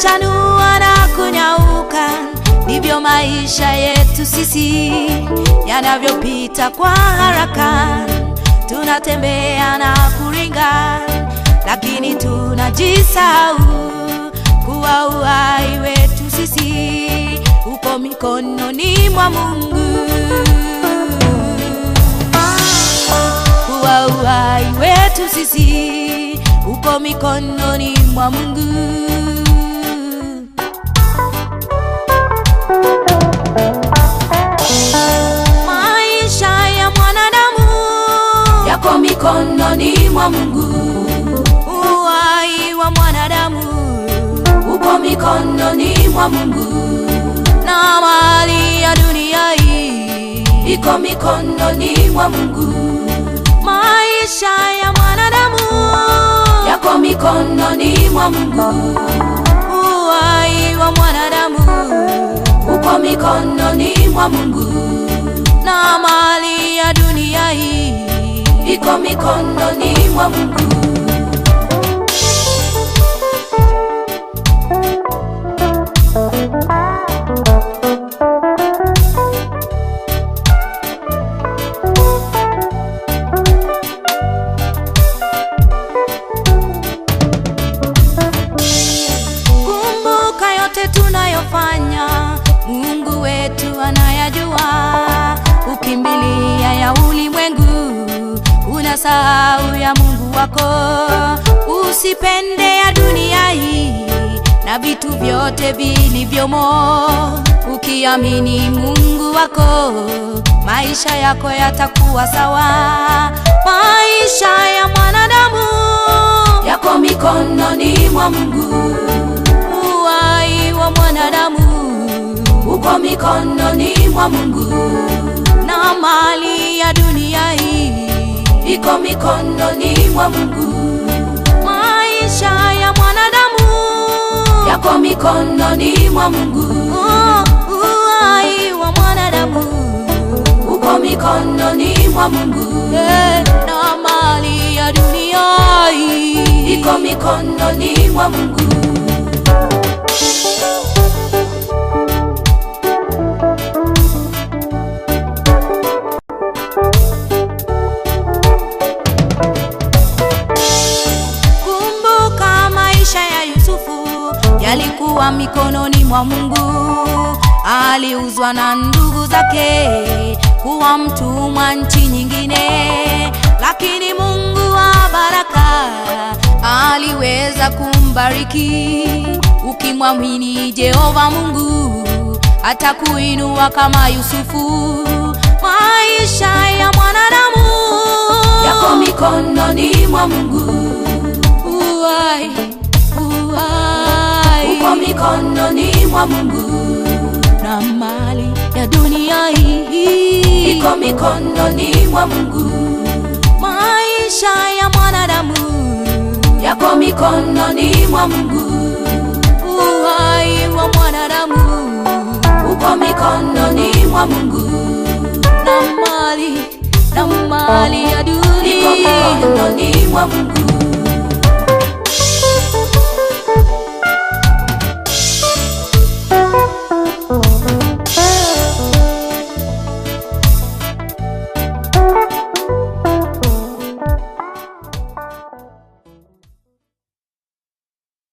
Inavyochanua na kunyauka, ndivyo maisha yetu sisi yanavyopita kwa haraka. Tunatembea na kuringa, lakini tunajisahau kuwa uhai wetu sisi upo mikononi mwa Mungu. Kuwa uhai wetu sisi upo mikononi mwa Mungu. Maisha ya mwanadamu yako mikononi mwa Mungu. Uhai wa mwanadamu upo mikononi mwa Mungu. Na mali ya dunia hii iko mikononi mwa Mungu. Maisha ya mwanadamu yako mikononi mwa Mungu. Uhai wa mwanadamu upo mikononi mwa Mungu. Na mali ya dunia hii iko mikononi mwa Mungu. Kumbuka yote tunayofanya, Mungu wetu anayajua. Ukimbilia ya ulimwengu, unasahau ya Mungu wako. Usipende ya dunia hii na vitu vyote vilivyomo. Ukiamini Mungu wako, maisha yako yatakuwa sawa. Maisha ya mwanadamu yako mikononi mwa Mungu. Uhai wa mwanadamu uko mikononi mwa Mungu. Na mali ya dunia hii iko mikononi mwa Mungu. Maisha ya mwanadamu yako mikononi mwa Mungu. Uhai wa mwanadamu uko mikononi mwa Mungu. Na mali ya dunia hii iko mikononi mwa Mungu. Kumbuka maisha ya Yusufu yalikuwa mikononi mwa Mungu. Aliuzwa na ndugu zake kuwa mtumwa nchi nyingine, lakini Mungu wa baraka aliweza kumbariki. Ukimwamini Jehova Mungu atakuinua kama Yusufu. Maisha ya mwanadamu yako mikononi mwa Mungu. Uhai, uhai uko mikononi mwa Mungu. Na mali ya dunia hii iko mikononi mwa Mungu. Maisha ya mwanadamu yako mikononi mwa Mungu. Uhai wa mwanadamu uko mikononi mwa Mungu. Na mali ya dunia iko mikononi mwa Mungu.